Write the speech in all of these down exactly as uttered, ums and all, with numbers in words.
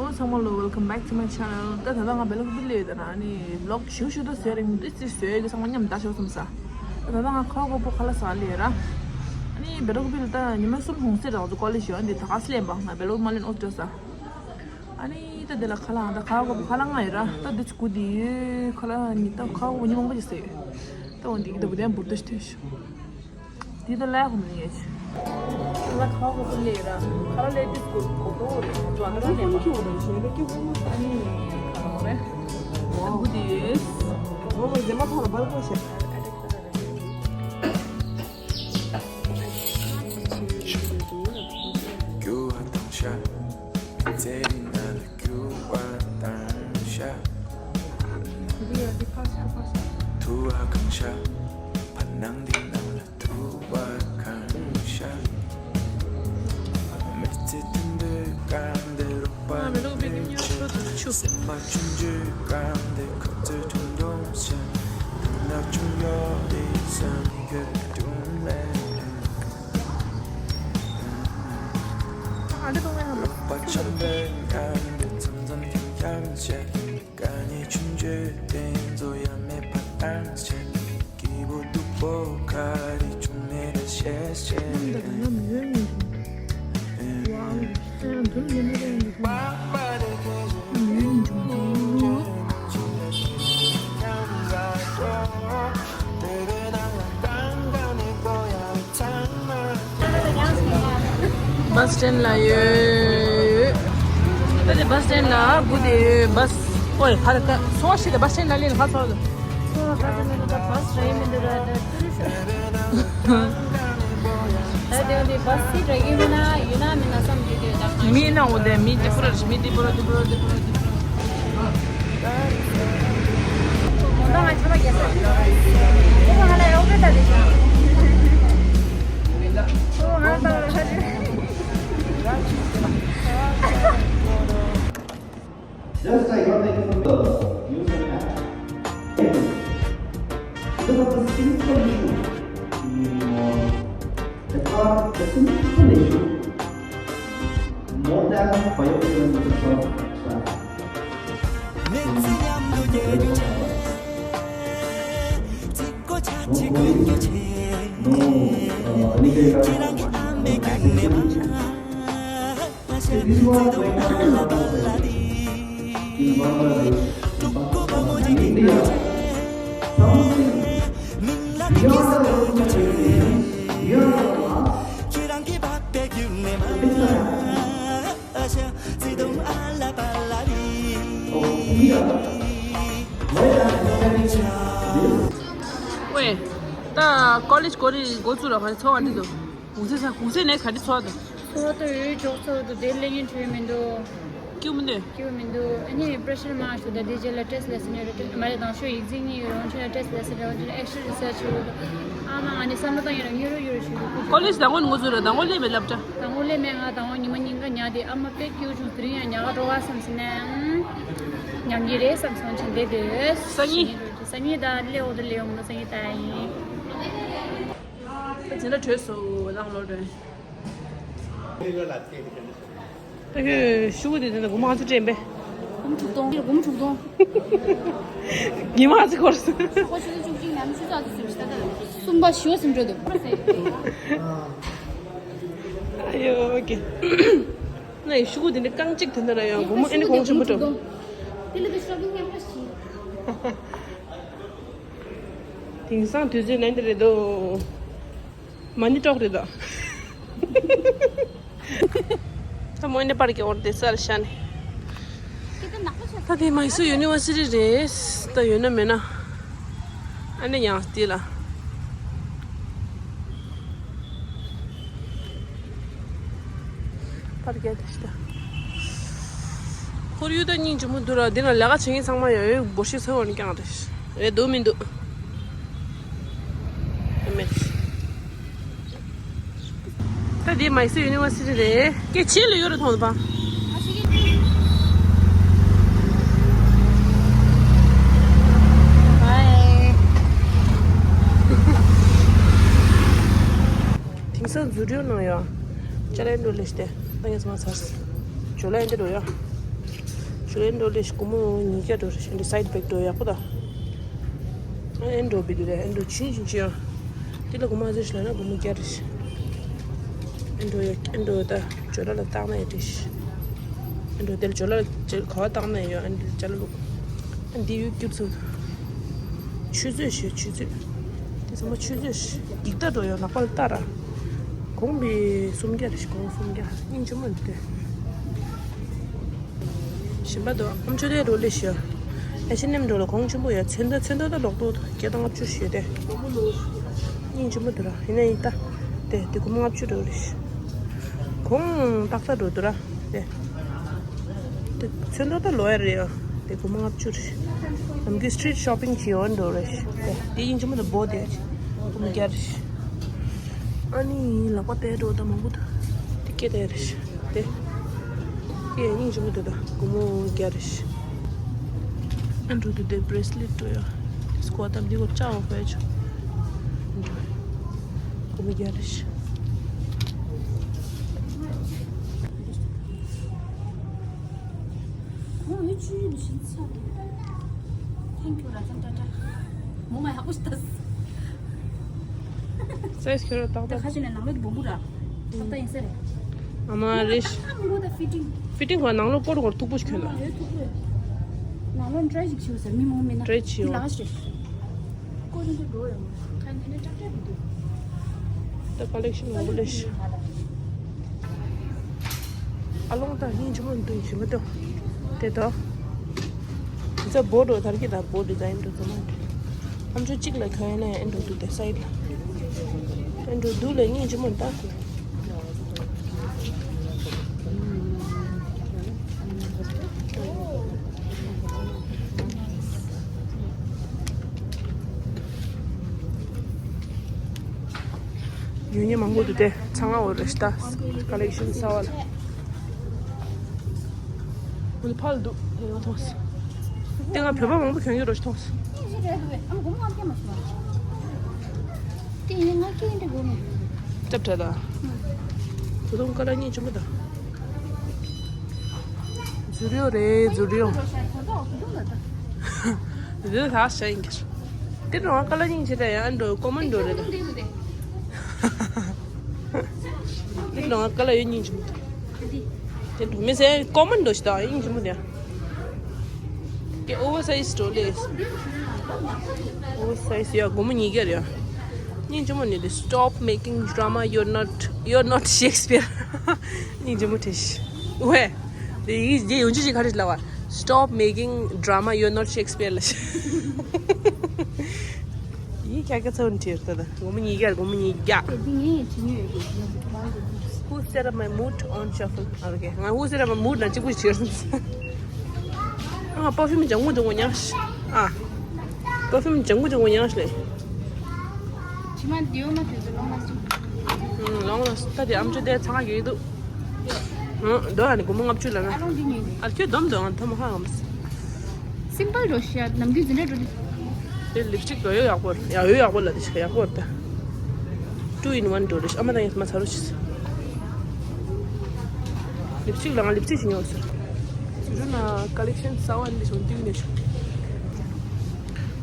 ཨོ་ཚང་མ་ལོ། Welcome back to my channel. ད་ད་ལྟ་ང་བེ་ལོག་བི་ལ་ཡོད། ད་ན་ཨ་ནི་བི་ལོག་ཞུ་ཞུ་ད་བཟོས་རེད་མི་འདུག་ཅི་བཟོས་ཡོད་ཀྱི་ཚང་མ་མཉམ་ད་ཤོག་བསམ་ས། ད་ད་ལྟ་ང་ཁ་བ་གོ་པོ་ཁ་ལག་ཟ་ལེ་ར། ཨ་ནི་བེ་ལོག་བི་ལ་ད་ཉི་མ་གསུམ་ཧོང་སེ་རག་ཚོ་ཀོ་ལེ་ཇི་ཡོད་འདི་ད་ག་སི་ལེན་པ་ང་བེ་ལོག་མ་ལེན་ཨོ་ཏྲ་ས། ཨ་ནི་ད་དེ་ལ་ཁ་ལག་ད་ཁ་བ་གོ་པོ་ཁ་ལག་ང་ཡོད་ར། ད་འདི་ཚོ་གུ་དེ་ཡོད་ཁ་ལག་ནི་ད་ཁ་བ་གོ་ཉི་མ་གོ་ཅི་ཟེར་ཡོད། ད་འོ་འདི་གི་ད་བུ་དན་འབུར་ད་ཤི་ཐོན་ཤོག་འདི་ད་ལ་ཧུམ་ལེ་ཆུ། ལ་ཁ་བ་གོ་ལེ་ར། ཁ་ལ་ལེ་ཏིས་གོ་གོ་གོ་རེ་ཇོ་ཨ་ད་ར་ནེ་མ་ཁྱོ་རེ་ཆེ་ལེ་ཀི་གོ་མ་ས་ནི་ཁ་ལ་རེ། ཨ་གུ་དེ་ཡོད། ཨོ་ཟེ་མ་ཐ་ལ་བར་གོ་ཤེ། རྒྱུ་བ་དང་ཤ། ཚེ་རིང་ན་ལ་རྒྱུ་བ་དང་ཤ། ཐུ་བ་གང་ཤ། བར་སྣང་འདི་ནང་ལ་ཐུ་བ་གང་ཤ། མི་ཚེ་དུམ་བུ་གང་དུ་རོགས་པ་མི་འདུག་པའི་ཉམས་ཆོག་ཏུ་ཆུ། སེམས་པ་ཆུང་ཆུང་གང་དུ་ཁོ་ཚོས་ཐུང་ཐུང་ཤ། དུང་ལ་ཆུང་ཡོད་དེ་ས་མི་གོས་དུང་ལས། བྷ་སི་སི་ཊེན་ལ་ཡོད། ད་དེ་བྷ་སི་སི་ཊེན་ལ་སྒུག་བསྡད་ཡོད། བྷ་སི། ཨོའི་ཧ་ལ་ཀ་སོ་ཤི་ད་བྷ་སི་སི་ཊེན་ལ་ལེན་ཁ་སོ། མི་ན་འོ་དེ་མི་ཏི་པུ་ར་མི་ཏི་པུ་ར་ཏི་པུ་ར་ཏི་པུ་ར། Just like what they put the user app. Because of the simple issue, mm, it's not a simple issue. More than five billion meters of trash. No police, no, uh, illegal, uh, activity. This is what we have in Bangladesh, in Pakistan, in India. Something beyond the ordinary, beyond the past. It's a ཝེ། ད་ཀོ་ལེཇ་གོ་རེ་འགོ་ཚུགས་ར་ག་ཚོ་བ་འདི་དུ། གུང་སེང་ས་གུང་སེང་ནས་ག་འདི་ཚོ་བ་དུ། ཚོ་དུ་ཡོད་འཇོག་ཚོ་དུ་དེ་ལེ་ཉིན་འཕྲོད་མི་འདུག་སྐྱུག་མི་འདུག་སྐྱུག་མི་འདུག་ཨ་ནི་པྲེ་ཤར་མང་ཞུ་ད་དེ་རྗེས་ལ་ཊེ་སི་ལ་སི་ནི་རེ་ཊེ་སི་མ་རེད་དང་ཤོ་ཡིག་རྫིག་གཉིས་ཡོད་རོང་ཆེན་ལ་ཊེ་སི་ལ་སི་རེ་ཝ་ཆེན་ལ་ཨེག་སི་ཊ་རི་སར་ཆི་ཡོད་འདུག་ཨ་མ་ང་ནི་བསམ་བློ་བཏང་ཡོད་ར་ཉོ་རུ་ཡོད་ར་ཞུ་གུ་ཀོ་ལེཇ་དང་པོ་ནི་འགོ་ཚུགས་ར་དང་པོ་སླེབས་མེད་ལབ་ཏྲ། དང་པོ་སླེབས་མེད་ང་དང་པོ་ཉི་མ་ཉིན་ག་ཉག་དེ་ཨ་མ་དཔེ་སྐྱིད་བྱུང་དེ་རིང་ཡང་ཉག་ག་འགྲོ་བ་བསམ་སི་ནའང་ཉམས་ཀྱི་རེད་བསམ་སོང་ཆེན་དེ་དེ་སང་ཉིན་སང་ཉིན་ད་སླེ་འོ་དེ་སླེ་འོང་ན་སང་ཉིན་ད་ཡིན། ད་ཇི་འདྲ་བྲོས་སོང་ལང་ལོ་བྲོས། ད་ཁྱོད་ཤུ་གུ་དེ་དེ་ན་སྒོར་མོ་ཨ་ཚོ་སྤྲད་པས། སྒོར་མོ་དྲུག་སྟོང་། སྒོར་མོ་དྲུག་སྟོང་། ཉི་མ་ཨ་ཚོ་སྐོར་སོང་། ཁོ་ཤུ་གུ་བཅུ་གཅིག་ནམ་ཤུ་ཚོ་ཨ་ཚོ་སུམ་ཅི་ད་ད་གསུམ་པ་ཞོ་སུམ་འགྲོ་འདུག་ཨ་ཡོ་ཨོ་ཀེ། ང་ཡི་ཤུ་གུ་དེ་འདྲ་རྐང་གཅིག་དེ་འདྲ་ལ་ཡང་སྒོར་མོ་ཨེ་ནི་གོང་ཆེན་པོ་འགྲོ། དེ་ལ་དེ་ཤོ་པིང་ཡག་པོ་ཞིག་དེང་སང་དུས་ཚོད་ནན་དེ་རེད་དོ། མ་ཎི་ཀྲོག་རེད་དོ། ད་མོ་ཨེ་ནི་པར་གྱི་འོར་དེ་སར་ཤ་ནི། ད་དེ་མའི་སུར་ཡུ་ནི་ཝར་སི་ཊི་རེད། ད་ཡོད་ན་མེད་ན། ཨ་ནི་ཡང་སྟེ་ལ། པར་རྒྱག་དེ་ཤི་ད། ཁོར་ཡུག་ད་སྙིང་རྗེ་མོ་འདུག་ར། འདི་ན་ལས་ཀ་བྱེད་མཁན་ཚང་མ་ཡོད་ཡོད་འབོར་ཤིག་ཚོར་བ་ནི་ཀྱང་རེད། རེད་འདུག་མི་འདུག་ཨ་མེད། ད་འདི་མའི་སུར་ཡུ་ནི་ཝར་སི་ཊི་རེད། སྐད་ཆེ་ལ་ཡོད་རེད་མཐོང་པ། དེང་སང་འཛུལ་སྒྲོལ་གནང་ཡོད། ཅ་ལག་འགྲོ་ལས་ཏེ་ད་ངས་མ་ཚར། ཇོ་ལ་འདི་འགྲོ་ཡོད། ཇོ་ལེན་འགྲོ་ལེ་ཞིག་སྒོར་མོ་ཉིས་བརྒྱ་འགྲོ་རེ་ཞིག་འདི་སའིཌ་བེག་འགྲོ་ཡག་པོ་ད། ཨེ་འགྲོ་བི་དུ་རེ་ཨེ་འགྲོ་ཆུན་ཆུན་ཆུན་ཡང་། དེ་ལ་སྒོར་མོ་ཟེར་ཞིག་ལ་ན་སྒོར་མོ་བརྒྱ་རེ་ཞིག་ཨེ་འགྲོ་ཡ་ཨེ་འགྲོ་ད་ཇོ་ལ་ལ་བཏང་ན་ཡ་རེ་ཞིག་ཨེ་འགྲོ་དེ་ལ་ཇོ་ལ་ལ་ཇེ་ག་བ་བཏང་ན་ཡ་ཨེ་འགྲོ་ཅ་ལ་ལུག་ཨེ་འདི་ཡུལ་སྐྱུར་ཚུལ། ཆུ་ཚོད་ཞིག་ཆུ་ཚོད། དེ་ཚང་མ་ཆུ་ཚོད་ཞིག་འགྱིག་ཐག་འགྲོ་ཡ་ལག་པ་ལ་བཏགས་ར། གོང་བི་སུམ་བརྒྱ་རེ་ཞིག་གོང་སུམ་བརྒྱ་སྙིང་རྗེ་མོ་འདི་དེ། ཞིམ་པ་དང་ཨམ་ཅོག་དེ་རོ་ལེ་ཤོ། ཨེ་ཤི་ནེམ་འགྲོ་ལ་གོང་ཆེན་པོ་ཡ་ཚོན་མདོག་ཚོན་མདོག་ད་ལོག་ཏོ་སྐྱེ་དང་ལྔ་བཅུ་ཞོད་དེ། སྙིང་རྗེ་མོ་འདུག་ར་ཡིན་ན་ཡིན་ད། དེ་དེ་གོང་ལྔ་བཅུ་རོ་ལེ་ཤོ། གོང་ཏག་ཏག་འགྲོ་འདུག་ར་དེ། དེ་ཚོན་མདོག་ད་ལོ་ཡ་རེད་ཡ། དེ་གོང་ལྔ་བཅུ་རེད། ནམ་རྒྱུན་སི་ཊི་རིཊ་ཤོ་པིང་བྱེད་འོ་འགྲོ་རེ་ཞིག་དེ་དེ་སྙིང་རྗེ་མོ་འདུག་བོ་དེ་གོང་བརྒྱ་རེ་ཞིག་ཨ་ནི་ལག་པ་བལྟས་འགྲོ་ད་མང་པོ་འདུག་དེ་སྐད་བལྟས་རེ་ཞིག་དེ། དེ་སྙིང་རྗེ་མོ་འདུག་ད་སྒོར་མོ་བརྒྱ་རེ་ཞིག་ཨ་འགྲོ་འདུག་དེ་བྷི་རེ་སི་ལེ་ཊི་འགྲོ་ཡ། དེ་སྐོར་དམ་འདི་སྐོར་བཅའ་བ་ཁོ་ཡ་ཆུ། སྒོར་མོ་བརྒྱ་རེ་ཞིག་ཁོང་ཡུལ་ཆུ་ཡུལ་ཞིག་ཚ། Thank you ར་ཙམ་ཏྲ་ཏྲ། མོ་མ་ཡག་པོ་ཞིག་ད། སའི་ཛི་ཁྱོད་ར་ཏག་ཏག་ཁ་ཅིག་ནས་ནང་ལོགས་ཀྱི་སྦོམ་པོ་ར། ཏག་ཏག་ཡིན་ས་རེད། ཨ་མ་རེད། ཨ་མོ་ད་ཕི་ཊིང་། ཕི་ཊིང་ག་ནང་ལོགས་སྐོར་སྐོར་མཐུག་པོ་ཞིག་གྱོན་ལ། ཡོད་ཐུག་པོ། ནང་ལོགས་ཊ་རའི་ཞིག་བྱེད་འོ་ཟེར་མི་མང་མེད་ན། ཊ་རའི་བྱེད་འོ། དེ་ལགས་རེད། ཀོ་རིན་དུ་འགྲོ་ཡོང་། ཁ་ནས་ནས་ཀྲག་ཀྲག་གི་འདུག་ད་ཀ་ལེག་ཤན་མང་པོ་ལས། ཨ་ལོང་ད་སྙིང་རྗེ་མོ་འདུག་ཞིམ་པོ་འདུག་དེ་དོ། དེ་ཚ་བོ་འགྲོ་དར་གྱི་ད་བོ་ཌི་ཛའིན་འགྲོ་ཚོ་མ་འདྲ། ཨམ་ཅོག་གཅིག་ལ་ག་ཡིན་ན་ཡང་ཨེ་འགྲོ་འདུག་དེ་སའིཌ་ལ། ཨེ་འགྲོ་འདུག་ལས་སྙིང་རྗེ་མོ་འདུག་ཡོད་ཉེ་མང་པོ་འདུག་སྟེ་ཚང་ང་འོ་རེ་ཤི་ཏ་ཀ་ལེག་ཤན་གསར་བ་ལ། འོ་ཕར་འདུག་དེ་ང་མཐོང་སི། དེ་ང་བོད་པ་མང་པོ་གྱོན་གྱི་རོ་ཤི་མཐོང་སི། དེ་ཡིན་ང་སྐད་འདྲ་དགོས་ནས། ཅབ་ཅབ་ད། བུ་དུང་ཀ་ལ་གཉིས་ཆུ་མོ་ད། འཛུལ་ཡོད་རེད་འཛུལ་ཡོད། འདི་ལ་ལྷག་བྱ་ཡིན་གྱི། དེ་རུ་ང་ཀ་ལ་གཉིས་བྱེད་ད་ཡང་འགྲོ་ཀོ་མན་འགྲོ་རེད་ད། འདི་ལ་ང་ཀ་ལ་ཡོད་གཉིས་ཆུ་མོ་ད། དེ་འགྲོ་མི་ཟེར་ཀོ་མན་འགྲོ་ཞིག་ད་ཡིན་གྱི་མོ་དེ། དེ་ཨོ་ཝར་སའིཛ་འགྲོ་ལེ། ཨོ་ཝར་སའིཛ་ཡ་སྒོར་མོ་ཉིས་བརྒྱ་རེད་ཡ། སྙིང་རྗེ་མོ་ནི་དེ། Stop making drama, you're not, you're not Shakespeare. སྙིང་རྗེ་མོ་དེ་ཤི། ཝེ། དེ་ཡིག་དེ་ཡོང་ཅི་ཞིག་ག་རེ་ལབ་པ། Stop making drama, you're not Shakespeare ལ་ཤི། ཡིག་ཁྱ་ཁྱ་ཚ་བོ་ནི་བྲིས་ད་ད། སྒོར་མོ་ཉིས་བརྒྱ་སྒོར་མོ་ཉིས་བརྒྱ། དེ་ངས་བྲིས་ཡོད་གི། Who set up my mood on shuffle? Okay. ང་Who set up my mood ལ་གཅིག་པུ་ཞིག་བྲིས་སོང་། ཨ་པར་ཕིའུམ་ལྗང་གུ་ལྗང་གུ་མྱངས་ཤིག་ཨ། པར་ཕིའུམ་ལྗང་གུ་ལྗང་གུ་མྱངས་ཤིག་ལེ། ཇི་མ་དེའོ་མ་དེ་ཚོ་ལོང་ལ་ཅིག་ལོང་ལ་ད་དེ་ཨམ་ཅོག་དེ་ཚང་གི་འདུག་ཨ་འདོ་ཨ་ནི་སྒོར་མོ་ལྔ་བཅུ་ལ་ན། ཨ་ལོང་འདི་ཉོས་འདི། ཨ་ཁྱོད་སྡོམ་འདོ་ཨ་ཐོ་མ་ཧ་གམ། སིམ་པལ་འགྲོ་ཤི་ཡ་ནམ་རྒྱུན་འཛིན་གྲྭ་འགྲོ་དུས། དེ་ལིབ་སི་ཊིག་འགྲོ་ཡོད་ཡག་པོ་རེད། ཡ་ཡོད་ཡག་པོ་ལ་དེ་ཞིག་ཡག་པོ་རེད་ད། Two in one འགྲོ་རེད། ཨ་མ་དང་ཡ་མ་ཚ་རུ་ཆི། ལིབ་སི་ཊིག་ལ་ང་ལིབ་སི་ཊིག་ཞིག་ཉོ་ཟེར། ཟེར་རུ་ན་ཀ་ལེག་ཤན་གསར་བ་འདི་བྱུང་དུས་ནས་བྱུང་།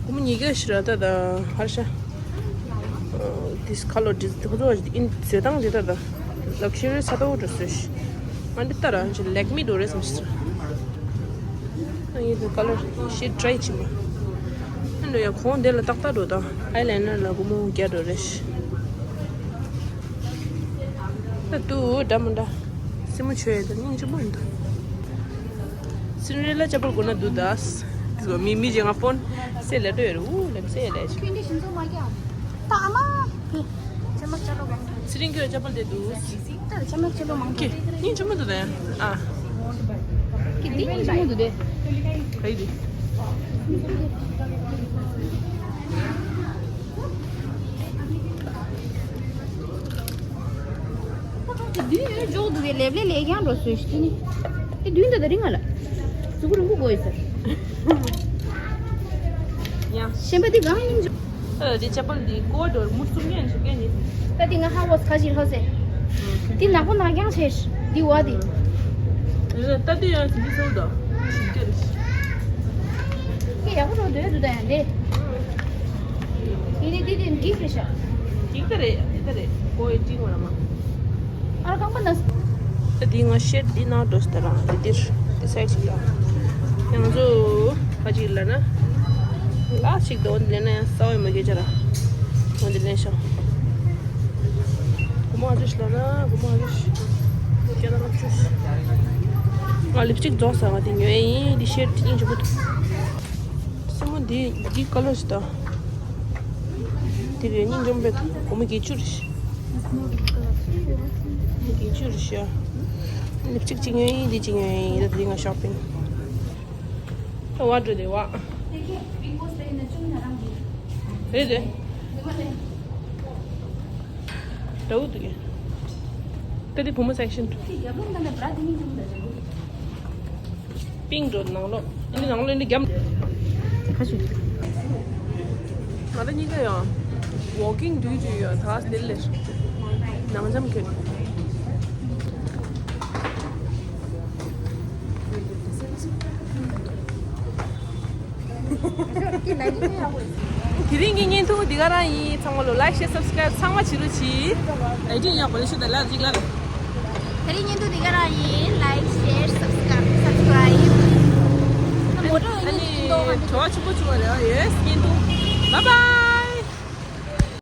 སྒོར་མོ་ཉིས་བརྒྱ་ཞིག་ར་ད་ད་ཧར་ཤ། This color འདི་ཁོ་ཚོ་ཨིན་བཟོས་སྟངས་འདི་ད་ད། ལག་ཤེས་རེ་ས་ཏོག་འགྲོ་སོས་ཤི། ང་འདི་ལྟ་ར་ཅི་ལེག་མི་འགྲོ་རེད་བསམ་ཤི། ཨ་ཡིན་དུ་ཀ་ལར་ཤི་ཊི་རའི་བྱེད་མ། ཨ་འགྲོ་ཡ་ཁོང་འདི་ལ་ཏག་ཏག་འགྲོ་དང་ཨའི་ལའི་ནར་ལ་སྒོར་མོ་བརྒྱ་འགྲོ་རེད་ཤི། ད་དུ་འདྲ་མི་འདྲ། སེ་མོ་ཆོས་ཡ་ད་སྙིང་རྗེ་མོ་འདུག་སིན་རེ་ལ་ཅ་པལ་གོན་ན་འདུག་ད། དེ་ཚོ་མི་མི་གཅིག་ང་ཕོན་སེ་ལེ་འགྲོ་ཡོད་རེད། ཨུ་ལེམ་སེ་ལེ་ཆུ། ཁྱོད་འདི་ཤིང་ཚོ་མ་རྒྱག་ད་ཨ་མ། ཧེ། ཅ་མ་ཅ་ལོ་གང་། ཚེ་རིང་གི་ཅ་པལ་དེ་འདུག་ད་ཅ་མ་ཅ་ལོ་མང་གི་པོ། སྙིང་རྗེ་མོ་འདུག་ད་ཡ། ཨ། གི་འདི་སྙིང་རྗེ་མོ་འདུག་དེ། ག་ཡི་འདི། དེ་བདུན་ཡོད་འཇོག་འདུག་གས། ལེབ་ལེ་ལེ་རྐྱང་འགྲོ་སོང་ཞིག་དེ་ནི། དེ་བདུན་ད་ད་རིང་ང་ལ། གཟུགས་རིང་པོ་དགོས་ཡོད་ཟེར། ཡང་། གཞན་པ་དེ་གང་ཡིན་འཇོག་ཨ་དེ་ཅ་པལ་དེ་ཀོ་འགྲོ་མུ་སུམ་ཡན་ཞིག་གན་ནི། ད་དེ་ང་ཧ་གོ་ཁ་ཞིག་ཧ་ཟེར། དེ་ནག་པོ་ནག་རྐྱང་བྱས། དེ་བ་དེ། ད་དུས་ཡང་དེ་འདྲ་ཚོར་དོ། ཞིག་སྐྱོ་རེད། ཁྱེད་ཡག་པོ་འགྲོ་འདོད་འདུག་ད་ཡང་དེ། ཡིན་ནི་འདི་དེ་འགྲིག་རེད་ཤག་འགྲིག་ད་རེད། འདི་ད་རེད། ཀོ་ཡི་ཏིང་བ་ལ་མ། ཨ་ར་རྐང་པ་ན། ད་འདི་ང་ཤེད་འདི་ནང་འགྲོ་སྟེ་རང་འདི་འདིར་འདི་སའི་ཅིག་ལ། ཡང་ཚོ་ཕ་ཅིག་ལ་ན། ལ་ཅིག་དོ་འདི་ལེན་ན་ཡང་ས་བའི་མ་གེ་ཅ་ར། འོ་འདི་ལེན་ཤག་གོ་མ་ཨ་ཅུ་ཤི་ལ་ན་གོ་མ་ཨ་ཅུ་ཤི། སྐྱེ་ན་ལབ་ཆུ་ཤི། ང་ལིབ་སྟིག་རྫོགས་ས་ང་དེ་ཉོས་ཡིན། འདི་ཤེད་དེ་སྙིང་རྗེ་པོ་འདུག་སྲིན་མོ་འདི་འདི་ཀ་ལར་ཞིག་ད། དེ་རེད། སྙིང་རྗེ་མོ་བས་གོ་མ་བརྒྱད་ཅུ་རེད་ཤག་བརྒྱད་ཅུ་རེད་ཤག་ལིབ་སྟིག་གཅིག་ཉོས་ཡིན། འདི་གཅིག་ཉོས་ཡིན། ད་དེ་རིང་ང་ཤོ་པིང་། ད་བ་འགྲོ་དེ་བ། རེད་དེ། འདྲ་བོ་འདུག་གས། ད་དེ་བུ་མོ་སེག་ཤན་འགྲོ། པིང་འགྲོ་ནང་ལོགས། འདི་ནང་ལོགས་འདི་རྒྱབ། ཁ་ཤས། ང་ད་གཉིས་ཀ་ཡང་ཝོག་ཀིང་དུས་ཀྱི་ཡོད། ད་དེ་ལས་ནང་འཇམ་གྱོན། དེ་རིང་གི་བརྙན་ཐུང་འདི་ག་རང་ཡིན། ཚང་མ་ལོ་ལའིག་ཤེར་སབ་སི་ཀ་རའིབ་ཚང་མ་བྱེད་རོགས་གྱིས། ལའིག་ཡག་པོ་ལེགས་ཤོས་དང་ལ་གཅིག་ལ། དེ་རིང་བརྙན་ཐུང་འདི་ག་རང་ཡིན། ལའིག་ཤེར་སབ་སི་ཀ་རའིབ། མོ་ཊ་ཨ་ནི་བྲོ་བ་ཆེན་པོ་བྱུང་བ་རེད། ཡེས་བརྙན་ཐུང་། བཱའི་བཱའི།